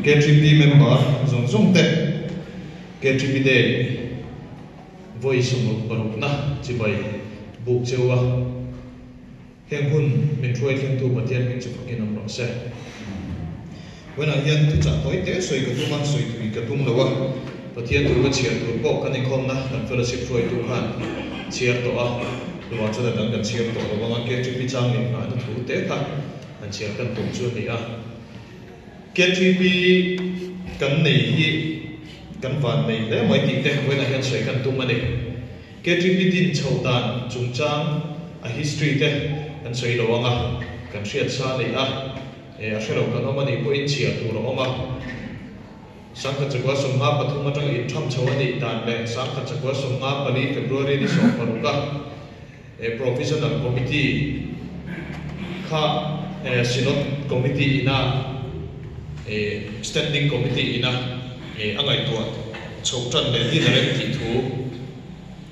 KTP member zawng zawng te KTP Day vawi 66 na chibai buk cheu a, heng hun min hruai thlengtu Pathian hming chu fakin awm rawh se. Vawiinah hian thuchah tawi te sawi ka tum a, sawi thui ka tum lo a, Pathian thu ka chhiar tur pawh kan inkhawmna kan fellowship hruaitu khan chhiar tawh a, chuvang chuan a dang kan chhiar tawh lo vang a, KTP chang inngahna thu te kha han chhiar kan tum chu a ni a. KTP kan nei hi kan van nei hle mai tih te vawiinah hian sawi kan tum a ni. KTP din chhoh dan chungchang a history te kan sawi lo ang a, kan hriat sa a ni a, a hre lo kan awm a nih pawhin chhiar tur a awm a. 1953 atanga intham chho a nih dan leh 1954 February ni 16 a Provisional Committee kha Synod Committee ina Standing Committee ina a ngaihtuah chhoh tan leh din a rem tih thu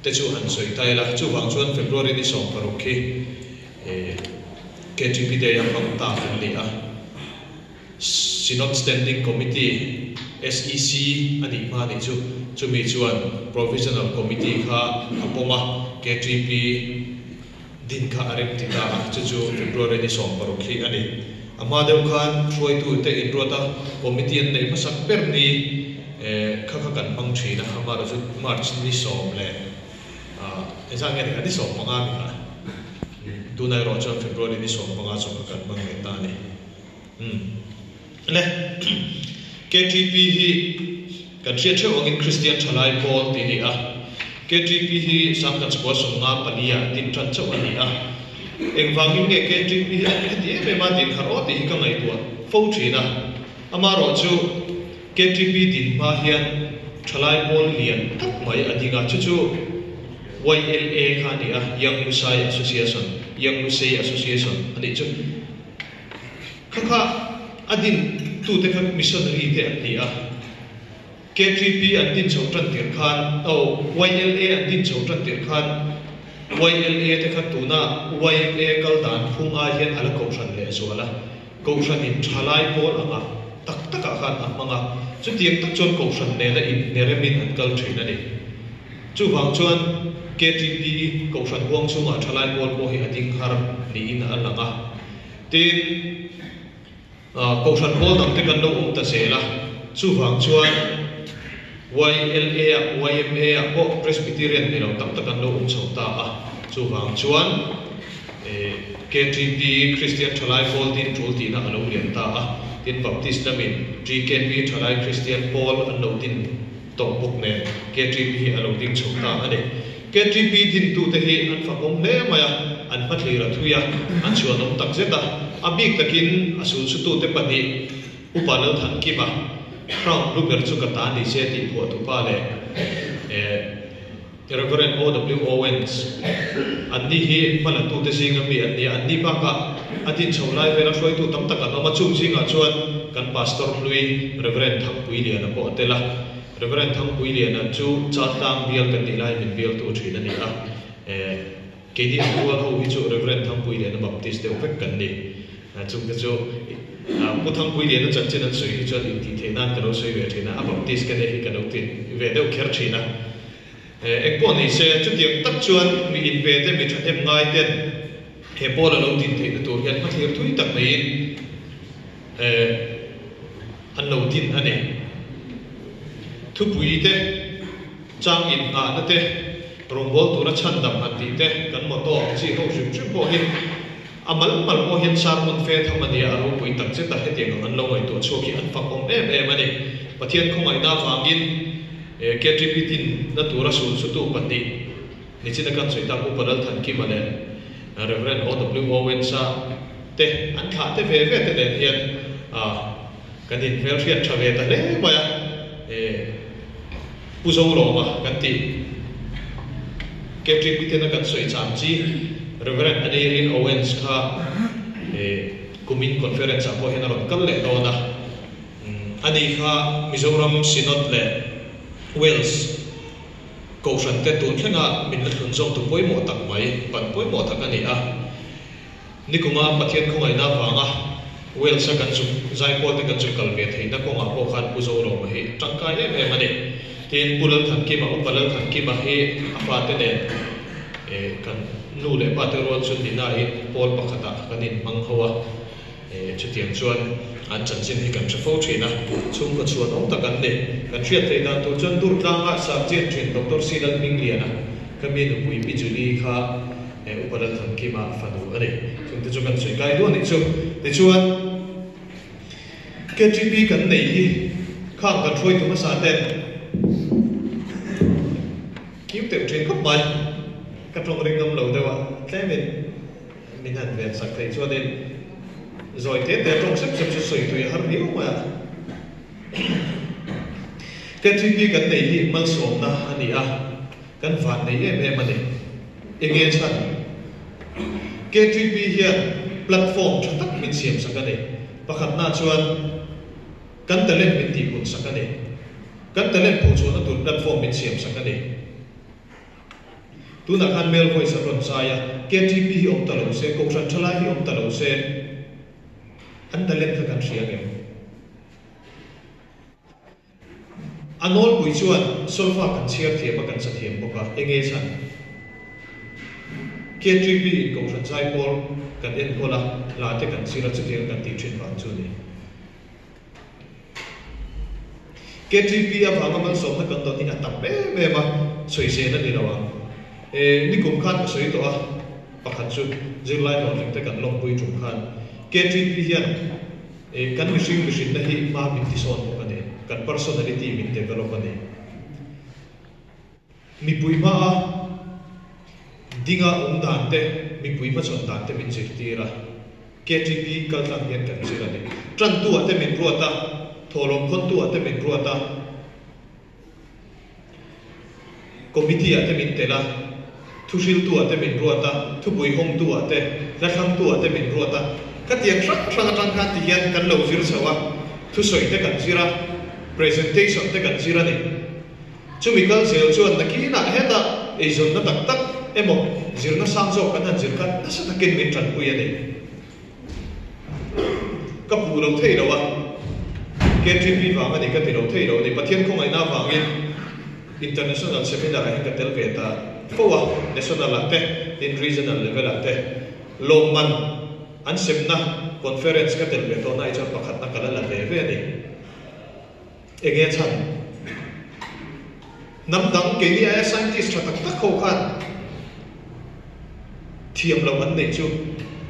te chu han sawi ta ila. Chuvang chuan February ni 16 khi KTP Day a hmang ta kan ni a. Synod Standing Committee, SEC, a nih hma nih chu. Chumi chuan Provisional Committee kha a pawm a, KTP din kha a rem ti ta a, chu chu February ni 16 hi a ni. A hma deuh khan hruaitute inruat a, committee an neih hmasak ber ni kha kha kan hmang thin a, amaherawhchu March ni 10 leh engzah nge ni kha, ni 15 ni kha, tunah erawh chuan February ni 15 chu kha kan hmang leh ta a ni. Umm. Le, KTP hi kan hriat theuh angin Kristian Thalai Pawl tih a ni a. KTP hi 1954 ah din tan chauh a ni a. Engvangin nge KTP hi an heti em em a din harh aw tih hi ka ngaihtuah fo thin a. Amaherawh chu KTP din hma hian Thalai Pawl lian tak mai a ding a, chu chu YLA kha a ni a, Young Lusai Association, Young Lusei Association a nih chu. Kha kha a din tute kha missionary te an ni a, KTP an din chho tan tir khan, oh, YLA an din chho tan tir khan YLA te kha tuna YMA kal dan phung ai hian a la kohhran leh zual a, kohhranin thalai pawl anga tak takah khan a hmang a, chutiang tak chuan kohhran nena inhneremin an kal thin a ni. Chuvang chuan KTP kohhran huang chhungah thalai pawl pawh hi a ding har niin a lang a. Tin, kohhran pawl dangte kan lo awm ta zel a, chuvang chuan YLA-ah, YMA-ah pawh Presbyterian ni lo tam tak an lo awm chho ta a. Chuvang chuan KTP, Kristian Thalai Pawl tin tul tihna a lo lian ta a. Tin, Baptist lamin TKP, Thalai Kristian Pawl an lo din tawh bawk nen KTP hi a lo ding chho ta a ni. KTP dintute hi an fakawm hle mai a, an hmathlir a thui a, an chhuanawm tak zet a. A bik takin a sulsutute pahnih, Upa Lalthankima, Crown hlu ber chu ka ta ni se tih phuahtupa leh Reverend OW Owens, anni hi hmalatute zinga mi an ni a, anni bakah a din chho lai vela hruaitu tam tak an awm a, chung zingah chuan kan Pastor hlui Reverend Thangpuiliana pawh a tel a. Reverend Thangpuiliana chu Chaltlang bial kan nih lai min bialtu thin a ni a, keini ang rual ho hi chu Reverend Thangpuiliana Baptist deuh vek kan ni. Chungte chu Pu Thangpuiliana chanchin an sawi hi chuan intih theih nan ka lo sawi ve thin a, a Baptist ka nih hi ka lo ti ve deuh kher thin a. Engpawh ni se, chutiang tak chuan mi inpe te, mi thahnem ngai ten he pawl a lo din theihna tur hian hmathlir thui tak neiin an lo din a ni. Thupui te, chang inngahna te, rawngbâwl tura chhandam han tih te, kan motto ang chi ho hrim hrim pawh hi A mal mal pawh hian sermon fe tham a nia, a ropui tak zet a, hetiang ang an lo ngaihtuah chhuak hi an fak awm em em a ni. Pathian khawngaihna avangin KTP tin na tura sul sutu pahnih nichina kan sawi tak Upa Lalthankima leh Rev. OW Owens-a te an thlah te ve ve te nen hian kan inhmelhriat tha ve ta hle mai a. Pu Zolawma kan tih KTP tena kan sawi cham chi Rev. Aneirin Owens kha kumin conference ah pawh hian a rawn kal leh dawn a. Ani kha Mizoram Synod leh Wales Kohhran te tun thlenga min la thlun zawk tu pawimawh tak mai, pan pawimawh tak a ni a. Nikuma Pathian khawngaihna avanga. Wales-a kan zuk zaipawl te kan zuk kal ve theihna kawngah pawh khan Pu Zoroma hi a tangkai em em a ni. Tin, Pu Lalthankima, Upa Lalthankima hi a fate nen kan nu leh pate rual chu ninain pawl pakhatah kan inhmang ho a. Chutiang chuan an chanchin hi kan hre fo thin a, chhungkaw chhuan awm tak an ni. Kan hriat theih dan tur chuan Durtlanga Sergeant thin Doctor C Lalhmingliana ka mi nupui Pi Julie kha Upa Lalthankima fanu a ni. Chungte chu kan sawi kai duah nih chu. Tichuan KTP kan nei hi khang kan hruaitu hmasa ten kiu teuh thin khawp mai. Ka tawng ring ngam lo deuh a, tlemin. Min han ven sak theih chuanin zawi te te tawng sep sep chu sawi tui a har viau mai a. KTP kan nei hi malsawmna a ni a, kan van nei em em a ni. Enge chhan? KTP hian platform tha tak min siam sak a ni. Pakhatna chuan kan talent min tihpun sak a ni. Kan talent phochhuahna tur platform min siam sak a ni. Tunah khan male voice an rawn zai a, KTP hi awm ta lo se, Kohhran thalai hi awm ta lo se, an talent kha kan hria ngem? A nawlpui chuan solfa kan chhiar thiam a, kan sa thiam bawk a, enge chhan? KTP in Kohhran zaipawl kan enkawl a, hla te kan zir a, chutiang kan tih thin vang chu a ni. KTP avanga malsawmna kan dawn hi a tam em em a, sawisel a ni lo ang. E, nikum khan ka sawi tawh a, pakhat chu zirlai hlawhtling te kan lawmpui tum khan KTP hian e, kan mihring mihrinna hi hma min tisawn bawk a ni, kan personality min develop a ni. Mipui hmaa dinga awm dan te, mipui hmachhawn dan te min zirtir a. KTP kaltlang hian kan zir a ni. Tantu-ah te min ruat a, thawhlawm khawntu-ah te min ruat a, committee-ah te min tel a, thuhriltu-ah te min ruat a, thupui hawngtu-ah te, hlathlangtu-ah te min ruat a. Khatiang hrang hrang atang khan ti hian kan lo zir chho a, thusawi te kan zir a, presentation te kan zir a ni. Chumi kal zel chuan nakinah hetah eizawnna tak tak emaw zirna sang zawk kan han zir khan nasa takin min tanpui a ni. Ka puh lo thei lo a, KTP vang a ni ka ti lo thei lo a ni. Pathian khawngaihna avangin International Seminar ah hian ka tel ve ta fo a, National ah te, tin Regional level ah te lawmman an semna conference ka tel ve tawhna ah hi chuan pakhatna ka la la ve ve a ni. Enge chhan? Hnam dang keini aia scientist tha tak tak ho khan thiam loh an neih chu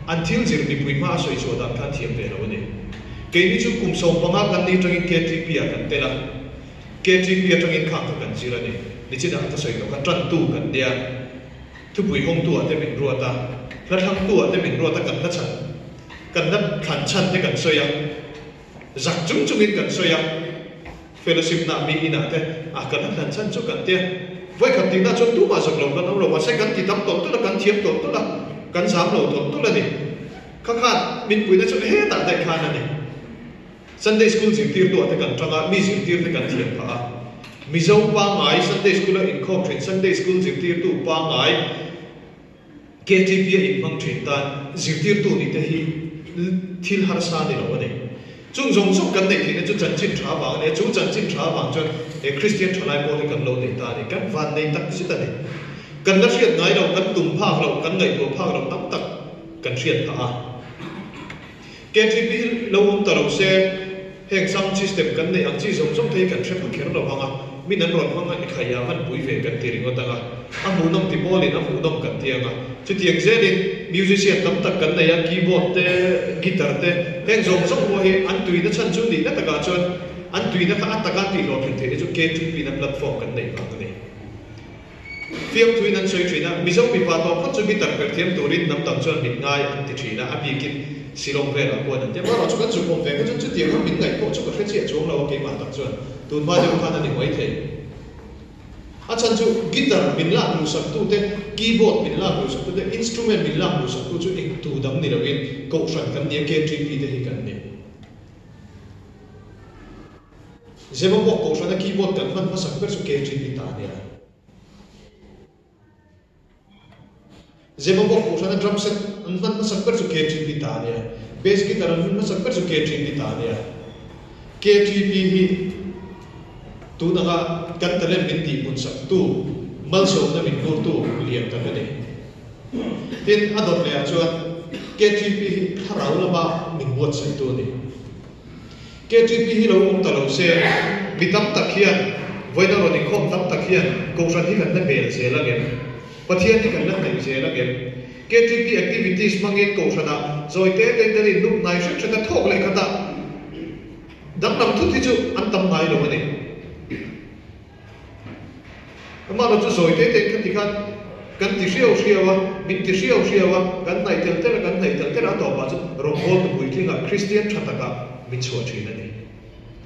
an thil zir mipui hma a sawi chhuah dan khan thiam ve lo a ni. Keini chu kum 15 kan ni atangin KTP ah kan tel a, KTP atangin khang kha kan zir a ni. Nichinah ka sawi tawh kha tantu kan nia, thupui hawngtu ah te min ruat a, hla thlangtu ah te min ruat a, kan hla chhan, kan hla thlan chhan te kan sawi a. Zak chung chungin kan sawi a, fellowship na mi inah te a kan a hlan chhan chu kan tia. Vawikhat tihna chuan tumah zak lo kan awm lo, mahse kan ti tam tawlh tawlh a, kan thiam tawlh tawlh a, kan zam lo tawlh tawlh a ni. Kha khan min puihna chu hetah daih khan a ni. Sunday school zirtirtu ah te kan tang a, mi zirtir te kan thiam phah a. Mizo pangngai Sunday school a inkhawm thin Sunday school zirtirtu pangngai, KTP a inhmang thin tan zirtirtu nih te hi thil harsa ni lo a ni. Chung zawng zawng kan neih theihna chu chanchin tha vang a ni a, chu chanchin tha vang chuan he Kristian thalai pawh hi kan lo nei ta a ni. Kan van nei tak zet a ni. Kan la hriat ngai lo, kan tum phak lo, kan ngaihtuah phak lo tam tak kan hriat phah a. KTP hi lo awm ta lo se, heng sound system kan neih ang chi zawng zawng te hi kan hre pha kher lo vang a, min an rawn hmang a, i khaih ah van pui ve kan ti ringawt ang a, a hmuhnawm ti pawlin a hmuhnawm kan ti ang a. Chutiang zelin musician tam tak kan nei a, keyboard te, guitar te, heng zawng zawng pawh hi an tuina chhan chu nihna takah chuan an tuina kha a taka tihhlawhtlin theihna chu KTP na platform kan neih vang a ni. Fiamthuin an sawi thin a, Mizo mipa tawh phawt chu guitar perh thiam turin hnam dang chuan mit ngai an ti thin a, a bikin Shillong velah khuan an ti a. Mahrawh chu kan zuk awm ve kha chuan chutiang a min ngaih pawh chu ka hre chiah chuang lo a keimah tak chuan tun hma deuh khan a ni mai thei. A chhan chu guitar min lak luhsak tu te, keyboard min lak luhsak tu te, instrument min lak luhsak tu chu eng tu dang ni loin Kohhran kan ni a, KTP te hi kan ni. Zemabawk Kohhrana keyboard kan hman hmasak ber chu KGB ta a nia. Zemabawk Kohhrana drum set an hman hmasak ber chu KGB ta a nia. Bass guitar an hun hmasak ber chu KTP ta a nia. KTP hi tun anga kan talent min tihhmun saktu, malsawmna min vurtu lian tak a ni. Tin, a dawt lehah chuan KTP hi thlarau lama min buatsaihtu a ni. KTP hi lo awm ta lo se, mi tam tak hian, vawiina rawn inkhawm tam tak hian Kohhran hi kan la hmel zel ang em? Pathian hi kan la hnaih zel ang em? KTP activities hmangin Kohhranah zawi te tein kan inlup hnai hret hret a, thawk leh khatah danglam thut hi chu an tam ngai lo a ni. Amaherawhchu chu zawi te tein khati khan kan ti hriau hriau a, min ti hriau hriau a, kan hnaih tel tel a, kan hnaih tel tel a, a tawpah chuan rawngbawltu puitlingah Kristian tha takah min chhuah thin a ni.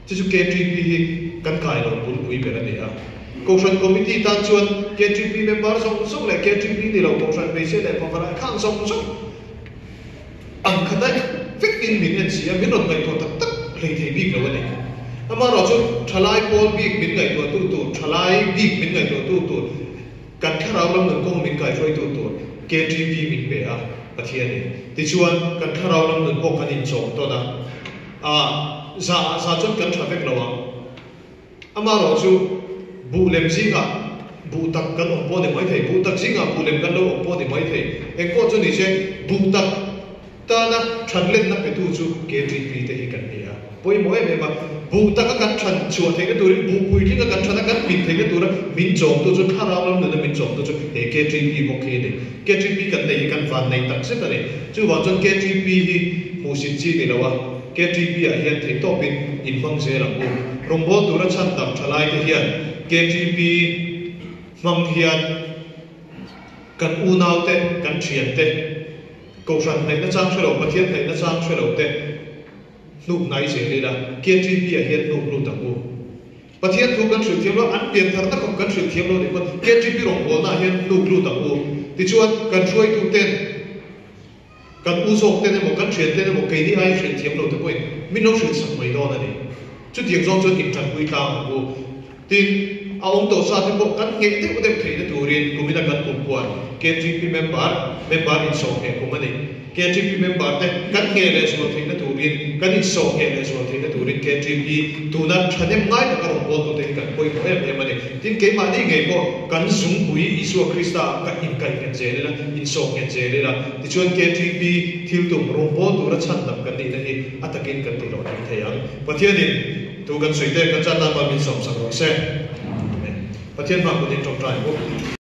Chu chu KTP hi kan kai lo bulpui ber a ni a. Kohhran Committee tan chuan KTP member zawng zawng leh KTP ni lo Kohhran hmeichhia leh pavalai khang zawng zawng ang khat a vekin min en si a, min rawn ngaihtuah tak tak hlei thei bik lo a ni. Amaherawhchu thalai pawl bik min ngaihtuahtu tur, thalai bik min ngaihtuahtu tur, Kan thlarau lam nun kawng min kaihruaitu tur KTP min pe a, Pathianin. Tichuan, kan thlarau lam nun pawh kan inchawm tawn a, a za ah za chuan kan tha vek lo ang. Amaherawh chu buh lem zingah buh tak kan awm pawh a ni maithei, buh tak zingah buh lem kan lo awm pawh a ni maithei. Engpawh chu ni se, buh tak Tana thanlenna petu chu KTP te hi kan ni a pawimawh em em a, buh taka kan than chhuah theihna turin buh puitlinga kan thana kan pin theihna tura min chawmtu chu thlarau lam nuna min chawmtu chu he KTP bawk hi a ni. KTP kan nei hi kan van nei tak zet a ni. Chuvang chuan KTP hi hmuhsit chi ni lo a, KTP ah hian theihtawpin inhmang zel ang u. Rawngbâwl tura chhandam thalai te hian KTP hmang hian kan unaute, kan thiante, Kohhran hnaihna chang hre lo, Pathian hnaihna chang hre lo te hnuk hnai zel ila, KTP ah hian hnuk lut ang u. Pathian thu kan hrilh thiam lo, an pian tharna khawp kan hrilh thiam lo nih pawn KTP rawngbawlna ah hian hnuk lut ang u. Tichuan, kan hruaitu ten, kan u zawk ten emaw, kan thian ten emaw keini aia hrilh thiam lo te pawhin min lo hrilh sak mai dawn a ni. Chutiang zawng chuan intanpui tlang ang u. Tin, a awm tawh sa te pawh kan ngheh deuh deuh theihna turin kumina kan kumpuan KTP member, member insawhngheh kum a ni. KTP member te kan ngheh leh zual theihna turin, kan insawhngheh leh zual theihna turin KTP tuna thahnem ngai taka rawn bawltute hi kan pawimawh em em a ni. Tin, keimahni ngei pawh kan zungpui Isua Krista ah kan inkaih nghet zel ila, insawhngheh zel ila, tichuan KTP thil tum rawn bawl tura chhandam kan nihna hi a takin kan tih loh thei ang. Pathianin. Tu kan suite kan chan tan min sawmsak rawh se. Amen. Pathian hma kutin tawngtai bawk.